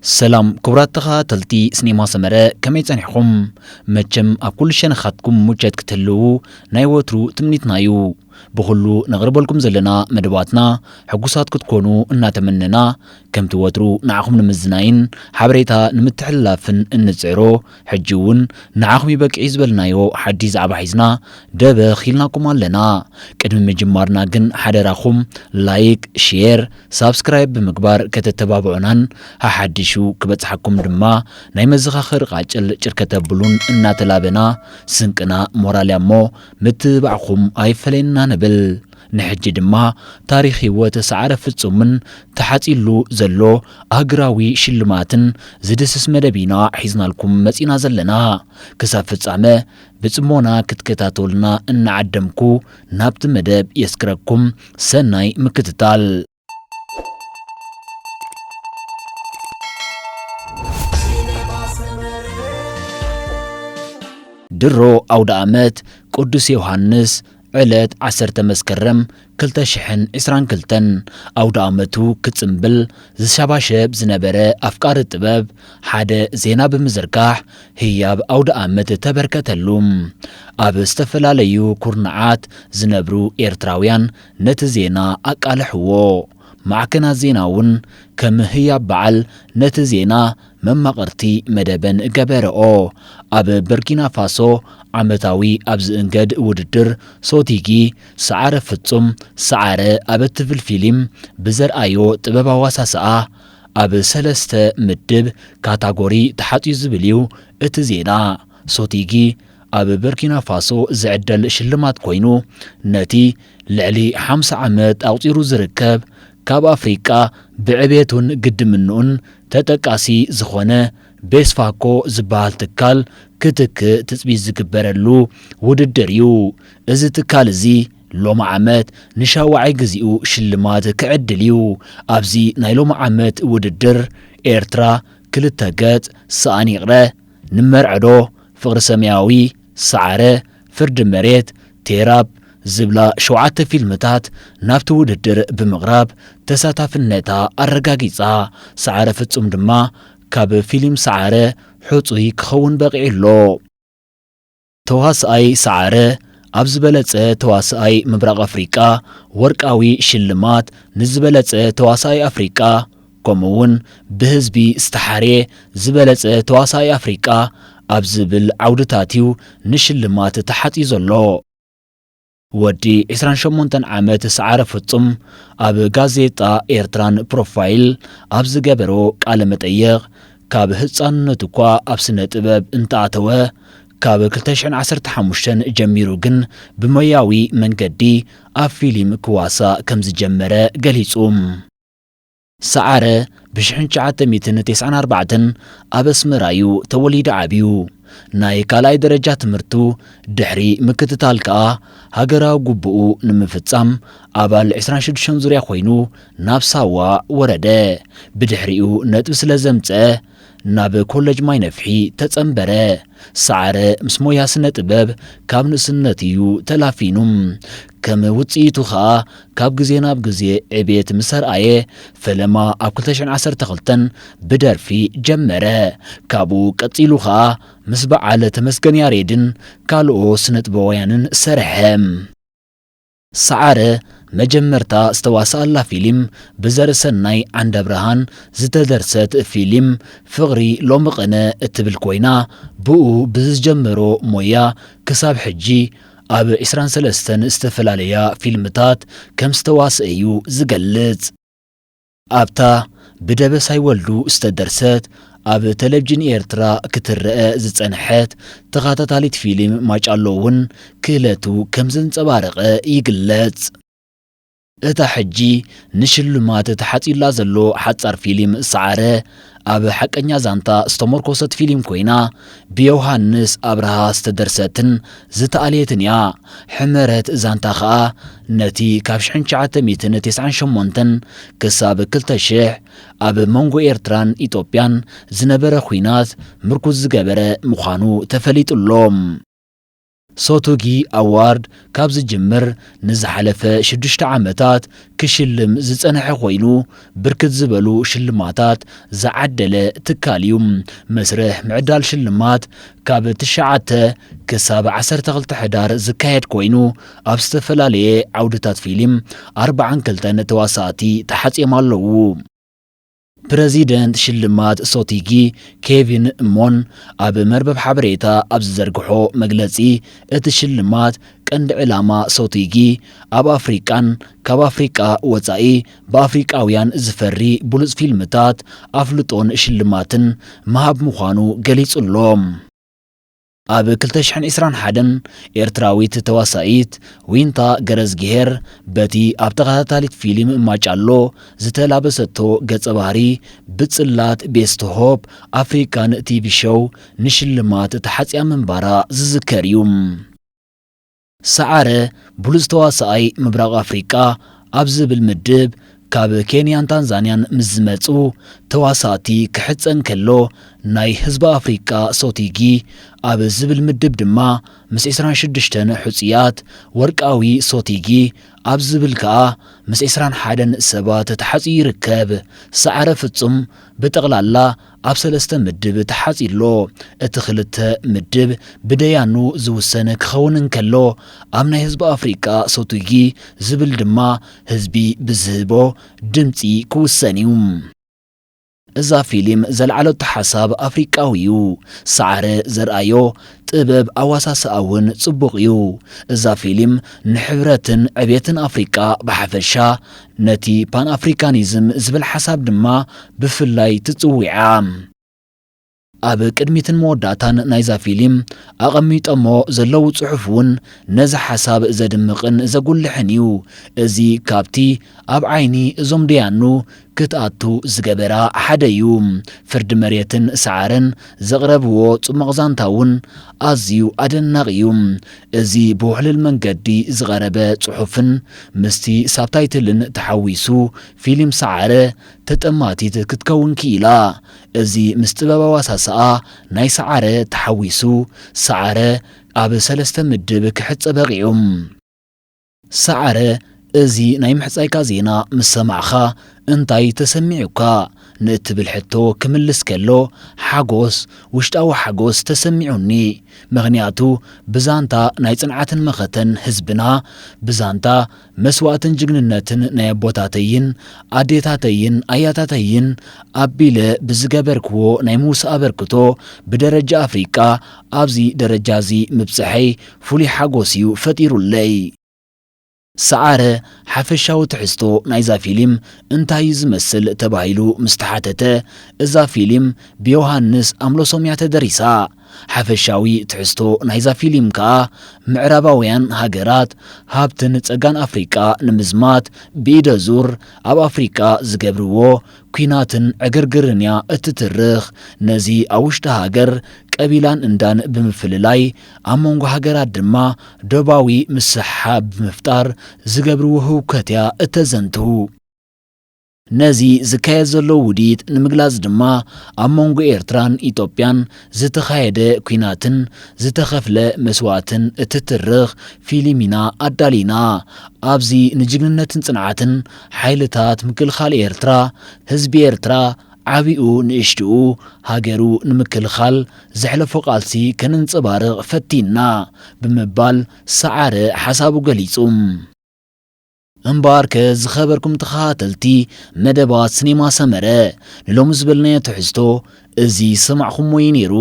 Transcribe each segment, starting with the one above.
ሰላም ክቡራት ተኸታተልቲ ስኔማ ሰመረ፣ ከመይ ጸኒሕኹም? መቸም ኣብ ኩሉ ሸነኻትኩም ሙቸት ክትህልዉ ናይ ወትሩ ትምኒትና እዩ። ብኹሉ ነቕርበልኩም ዘለና መደባትና ሕጉሳት ክትኮኑ እናተመነና፣ ከምቲ ወትሩ ንዓኹም ንምዝናይን ሓበሬታ ንምትሕልላፍን እንጽዕሮ፣ ሕጂ እውን ንዓኹም ይበቅዕ ዝበልናዮ ሓድሽ ዛዕባ ሒዝና ደበኽ ኢልናኩም ኣለና። ቅድሚ ምጅማርና ግን ሓደራኹም ላይክ፣ ሼር፣ ሳብስክራይብ ብምግባር ከተተባብዑናን ሓሓዲሹ ክበጽሓኩም ድማ ናይ መዘኻኸሪ ቃጭል ጭር ከተብሉን እናተላበና፣ ስንቅና ሞራል እያ እሞ ምትብባዕኹም ኣይፈለየና ንብል። ንሕጂ ድማ ታሪኽ ህይወት ሰዓረ ፍጹምን ተሓጺሉ ዘሎ ኣህግራዊ ሽልማትን ዝድስስ መደብ ኢና ሒዝናልኩም መጺና ዘለና። ክሳብ ፍጻመ ብጽሞና ክትከታተሉና እናዓደምኩ ናብቲ መደብ የስግረኩም። ሰናይ ምክትታል። ድሮ ኣውደ ዓመት ቅዱስ ዮሃንስ ዕለት ዓሰርተ መስከረም ክልተ ሽሕን ዕስራን ክልተን ኣውደ ዓመቱ ክጽምብል ዝሸባሸብ ዝነበረ ኣፍቃሪ ጥበብ ሓደ ዜና ብምዝርጋሕ ህያብ ኣውደ ዓመት ተበርከተሉ። ኣብ ዝተፈላለዩ ኩርናዓት ዝነብሩ ኤርትራውያን ነቲ ዜና ኣቃልሕዎ። ማዕከናት ዜና እውን ከም ህያብ በዓል ነቲ ዜና መማቕርቲ መደበን ገበረኦ። ኣብ በርኪና ፋሶ ዓመታዊ ኣብ ዝእንገድ ውድድር ሶቲጊ ሰዓረ ፍጹም ሰዓረ ኣብ እትብል ፊልም ብዘርኣዮ ጥበብ ኣዋሳስኣ ኣብ ሰለስተ ምድብ ካታጎሪ ተሓጽዩ ዝብል እዩ እቲ ዜና። ሶቲጊ ኣብ በርኪና ፋሶ ዝዕደል ሽልማት ኮይኑ፣ ነቲ ልዕሊ ሓምሳ ዓመት ኣቑጺሩ ዝርከብ፣ ካብ ኣፍሪቃ ብዕቤቱን ግድምንኡን ተጠቃሲ ዝኾነ ቤስፋኮ ዝበሃል ትካል ክትክእ ትጽቢት ዝግበረሉ ውድድር እዩ። እዚ ትካል እዚ ሎሚ ዓመት ንሻውዓይ ግዚኡ ሽልማት ክዕድል እዩ። ኣብዚ ናይ ሎሚ ዓመት ውድድር ኤርትራ ክልተ ገጽ፣ ሰኣን ይቕረ፣ ንመርዐዶ፣ ፍቕሪ ሰማያዊ፣ ሰዓረ፣ ፍርዲ መሬት፣ ቴራብ ዝብላ ሸውዓተ ፊልምታት ናብቲ ውድድር ብምቕራብ ተሳታፍነታ ኣረጋጊጻ። ሰዓረ ፍጹም ድማ ካብ ፊልም ሰዓረ ሕጹይ ክኸውን በቒዑ ኣሎ። ተዋስኣይ ሰዓረ ኣብ ዝበለጸ ተዋስኣይ ምብራቕ ኣፍሪቃ ወርቃዊ ሽልማት፣ ንዝበለጸ ተዋስኣይ ኣፍሪቃ፣ ከምኡ'ውን ብህዝቢ ዝተሓርየ ዝበለጸ ተዋስኣይ ኣፍሪቃ ኣብ ዝብል ዓውድታት እዩ ንሽልማት ተሓጽዩ ዘሎ። ወዲ ዕስራን ሸሞንተን ዓመት ሰዓረ ፍጹም ኣብ ጋዜጣ ኤርትራን ፕሮፋይል ኣብ ዝገበሮ ቃለ መጠይቕ፣ ካብ ህጻንነቱ እኳ ኣብ ስነ ጥበብ እንተኣተወ፣ ካብ ክልተ ሽሕን ዓሰርተ ሓሙሽተን ጀሚሩ ግን ብሞያዊ መንገዲ ኣብ ፊልም ክዋሳእ ከም ዝጀመረ ገሊጹ። ሰዓረ ብሽሕን ትሽዓተ ሚእትን ተስዓን ኣርባዕተን ኣብ ኣስመራ እዩ ተወሊዱ ዓብዩ። ናይ ካልኣይ ደረጃ ትምህርቱ ድሕሪ ምክትታል ከኣ ሃገራዊ ግቡኡ ንምፍጻም ኣባል ዕስራን ሽዱሽተን ዙርያ ኮይኑ ናብ ሳዋ ወረደ። ብድሕሪኡ ነጥቢ ስለ ዘምጸ ናብ ኮለጅ ማይ ነፍሒ ተጸንበረ። ሰዓረ ምስ ሞያ ስነ ጥበብ ካብ ንእስነት እዩ ተላፊኑ። ከም ውጽኢቱ ኸኣ ካብ ግዜ ናብ ግዜ ዕቤት ምስ ኣርኣየ፣ ፈለማ ኣብ ክልተ ሽሕን ዓሰርተ ክልተን ብደርፊ ጀመረ። ካብኡ ቀጺሉ ኸኣ ምስ በዓል ተመስገን ያሬድን ካልኦ ስነ ጥበባውያንን ሰርሐ። ሰዓረ መጀመርታ ዝተዋስኣላ ፊልም ብዘርእሰናይ ዓንደብርሃን ዝተደርሰት ፊልም ፍቕሪ ሎሚ ቅነ እትብል ኮይና፣ ብኡ ብዝጀመሮ ሞያ ክሳብ ሕጂ ኣብ ዕስራን ሰለስተን ዝተፈላለያ ፊልምታት ከም ዝተዋስአ እዩ ዝገልጽ። ኣብታ ብደበሳይ ወልዱ ዝተደርሰት፣ ኣብ ቴሌቪዥን ኤርትራ ክትረአ ዝጸንሐት ተኸታታሊት ፊልም ማጫሎ እውን ክእለቱ ከም ዘንጸባረቐ ይግለጽ። እታ ሕጂ ንሽልማት ተሓጺላ ዘሎ ሓጻር ፊልም ሰዓረ፣ ኣብ ሓቀኛ ዛንታ ዝተመርኮሰት ፊልም ኮይና፣ ብዮሃንስ ኣብርሃ ዝተደርሰትን ዝተኣልየትን እያ። ሕመረት ዛንታ ኸኣ፣ ነቲ ካብ ሽሕን ትሽዓተ ሚእትን ተስዓን ሸሞንተን ክሳብ ክልተ ሽሕ ኣብ መንጎ ኤርትራን ኢትዮጵያን ዝነበረ ኲናት ምርኩዝ ዝገበረ ምዃኑ ተፈሊጡ ኣሎ። ሶቱጊ ኣዋርድ ካብ ዝጅምር ንዝሓለፈ ሽዱሽተ ዓመታት ክሽልም ዝጸንሐ ኮይኑ፣ ብርክት ዝበሉ ሽልማታት ዝዓደለ ትካል እዩ። መስርሕ ምዕዳል ሽልማት ካብ ትሽዓተ ክሳብ ዓሰርተ ክልተ ሕዳር ዝካየድ ኮይኑ፣ ኣብ ዝተፈላለየ ዓውድታት ፊልም ኣርባዓን ክልተን ተዋሳእቲ ተሓጽዮም ኣለዉ። ፕረዚደንት ሽልማት ሶቲጊ ኬቪን ሞን ኣብ መርበብ ሓበሬታ ኣብ ዝዘርግሖ መግለጺ፣ እቲ ሽልማት ቀንዲ ዕላማ ሶቲጊ ኣብ ኣፍሪቃን ካብ ኣፍሪቃ ወጻኢ ብኣፍሪቃውያን ዝፈሪ ብሉጽ ፊልምታት ኣፍልጦን ሽልማትን ምሃብ ምዃኑ ገሊጹ ኣሎ። ኣብ ክልተ ሽሕን ዕስራን ሓደን ኤርትራዊት ተዋሳኢት ዊንታ ገረዝግሄር በቲ ኣብ ተኸታታሊት ፊልም ማጫሎ ዝተላበሰቶ ገጸ ባህሪ ብጽላት ቤስት ሆፕ ኣፍሪካን ቲቪ ሾው ንሽልማት ተሓጽያ ምንባራ ዝዝከር እዩ። ሰዓረ ብሉጽ ተዋሳኣይ ምብራቕ ኣፍሪቃ ኣብ ዝብል ምድብ ካብ ኬንያን ታንዛንያን ምስ ዝመጹ ተዋሳእቲ ክሕጸ እንከሎ፣ ናይ ህዝቢ ኣፍሪቃ ሶቲጊ ኣብ ዝብል ምድብ ድማ ምስ ዕስራን ሽዱሽተን ሕጹያት፣ ወርቃዊ ሶቲጊ ኣብ ዝብል ከኣ ምስ ዕስራን ሓደን ሰባት ተሓጽዩ ይርከብ። ሰዓረ ፍጹም ብጠቕላላ ኣብ ሰለስተ ምድብ ተሓጺ ኣሎ። እቲ ክልተ ምድብ ብደያኑ ዝውሰን ክኸውን እንከሎ፣ ኣብ ናይ ህዝቢ ኣፍሪቃ ሶቱጊ ዝብል ድማ ህዝቢ ብዝህቦ ድምጺ ክውሰን እዩ። እዛ ፊልም ዘልዓለቶ ሓሳብ ኣፍሪቃዊ እዩ። ሰዓረ ዘርኣዮ ጥበብ ኣዋሳስኣ እውን ጽቡቕ እዩ። እዛ ፊልም ንሕብረትን ዕቤትን ኣፍሪቃ ብሓፈሻ፣ ነቲ ፓን ኣፍሪካኒዝም ዝብል ሓሳብ ድማ ብፍላይ ትጽዊዓ። ኣብ ቅድሚትን መወዳእታን ናይዛ ፊልም ኣቐሚጦሞ ዘለዉ ጽሑፍ እውን ነዚ ሓሳብ ዘድምቕን ዘጉልሕን እዩ። እዚ ካብቲ ኣብ ዓይኒ እዞም ደያኑ ክትኣቱ ዝገበራ ሓደ እዩ። ፍርዲ መሬትን ሰዓረን ዘቕረብዎ ጽሙቕ ዛንታ እውን ኣዝዩ ኣደናቒ እዩ። እዚ ብውሕሉል መንገዲ ዝቐረበ ጽሑፍን ምስቲ ሳብታይትልን ተሓዊሱ፣ ፊልም ሰዓረ ተጠማቲት ክትከውን ክኢላ። እዚ ምስ ጥበብ ኣዋሳስኣ ናይ ሰዓረ ተሓዊሱ፣ ሰዓረ ኣብ ሰለስተ ምድብ ክሕጸ በቒዑ። ሰዓረ፣ እዚ ናይ ምሕጻይካ ዜና ምስ ሰማዕኻ እንታይ ተሰሚዑካ? ንእትብል ሕቶ ክምልስ ከሎ፣ ሓጎስ፣ ውሽጣዊ ሓጎስ ተሰሚዑኒ። ምኽንያቱ፣ ብዛንታ ናይ ጽንዓትን መኸተን ህዝብና፣ ብዛንታ መስዋእትን ጅግንነትን ናይ ኣቦታተይን ኣዴታተይን ኣያታተይን ኣቢለ ብዝገበርክዎ ናይ ምውሳእ ኣበርክቶ፣ ብደረጃ ኣፍሪቃ ኣብዚ ደረጃ እዚ ምብጽሐይ ፍሉይ ሓጎስ እዩ ፈጢሩለይ። ሰዓረ፣ ሓፈሻዊ ትሕዝቶ ናይዛ ፊልም እንታይ እዩ ዝመስል ተባሂሉ ምስ ተሓተተ፣ እዛ ፊልም ብዮሃንስ ኣምሎሶም እያ ተደሪሳ። ሓፈሻዊ ትሕዝቶ ናይዛ ፊልም ከኣ፣ ምዕራባውያን ሃገራት ሃብትን ጸጋን ኣፍሪቃ ንምዝማት ብኢደ ዙር ኣብ ኣፍሪቃ ዝገብርዎ ኲናትን ዕግርግርን እያ እትትርኽ። ነዚ ኣብ ውሽጢ ሃገር ቀቢላን እንዳን ብምፍልላይ፣ ኣብ መንጎ ሃገራት ድማ ዶባዊ ምስሕሓብ ብምፍጣር ዝገብርዎ ህውከት እያ እተዘንቱ። ነዚ ዝካየድ ዘሎ ውዲት ንምግላጽ ድማ፣ ኣብ መንጎ ኤርትራን ኢትዮጵያን ዝተኻየደ ኲናትን ዝተኸፍለ መስዋእትን እትትርኽ ፊልም ኢና ኣዳሊና። ኣብዚ ንጅግንነትን ጽንዓትን ሓይልታት ምክልኻል ኤርትራ፣ ህዝቢ ኤርትራ ዓቢኡ ንእሽትኡ ሃገሩ ንምክልኻል ዘሕለፎ ቃልሲ ከነንጸባርቕ ፈቲንና ብምባል ሰዓረ ሓሳቡ ገሊጹ። እምበኣርከ ዝኸበርኩም ተኸታተልቲ መደባት ሲኔማ ሰመረ፣ ንሎሚ ዝበልናዮ ትሕዝቶ እዚ ዝሰማዕኹምዎ እዩ ነይሩ።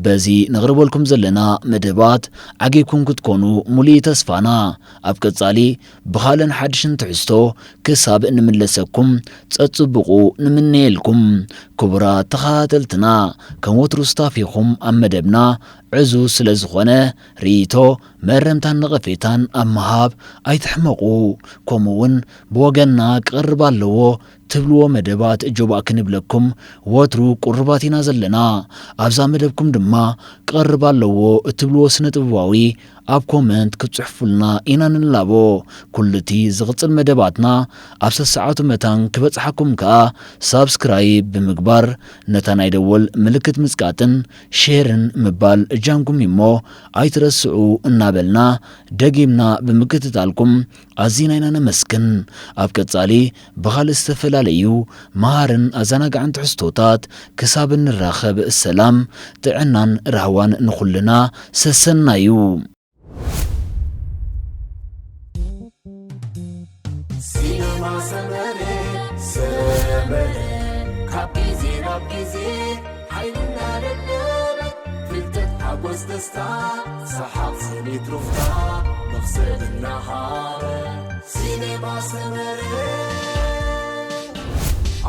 በዚ ነቕርበልኩም ዘለና መደባት ዓጊብኩም ክትኮኑ ሙሉእ ተስፋና። ኣብ ቀጻሊ ብኻልእን ሓድሽን ትሕዝቶ ክሳብ እንምለሰኩም ጸጽብቑ ንምነየልኩም። ክቡራት ተኸታተልትና፣ ከም ወትሩ ስታፊኹም ኣብ መደብና ዕዙዝ ስለ ዝኾነ፣ ርእይቶ፣ መእረምታን ነቐፌታን ኣብ ምሃብ ኣይትሕመቑ። ከምኡ እውን ብወገንና ክቐርብ ኣለዎ ትብልዎ መደባት ጆባእ ክንብለኩም ወትሩ ቅሩባት ኢና ዘለና። ኣብዛ መደብኩም ድማ ክቐርብ ኣለዎ እትብልዎ ስነ ጥበባዊ ኣብ ኮመንት ክትጽሕፉልና ኢና ንላቦ። ኩሉቲ ዝቕጽል መደባትና ኣብ ሰሰዓቱ መታን ክበጽሓኩም ከኣ ሳብስክራይብ ብምግባር ነታ ናይ ደወል ምልክት ምጽቃጥን ሼርን ምባል እጃምኩም እሞ ኣይትረስዑ እናበልና ደጊምና ብምክትታልኩም ኣዚና ኢና ነመስግን። ኣብ ቀጻሊ ብኻልእ ዝተፈላለዩ መሃርን ኣዘናጋዕን ትሕዝቶታት ክሳብ እንራኸብ ሰላም፣ ጥዕናን ራህዋን ንኹልና ሰሰናዩ። ሲነማ ሰመረ ሰመረ ካብ ግዜ ናብ ግዜ ሓይልና ደደበ ፍልጠት ሓጎስ ደስታ ሰሓቕ ስኒት ሩፍታ መኽሰብ እናሃረ ሲነማ ሰመረ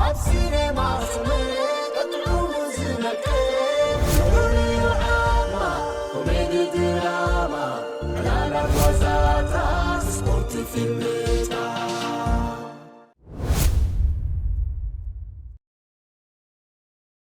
ኣብ ሲነማ ሰመረ ቀጥዑ ዝመቀ ዑሉዩ ዓማ ኮሜዲ ድራማ ዕላላት ዋዛታት ስፖርት ፊልም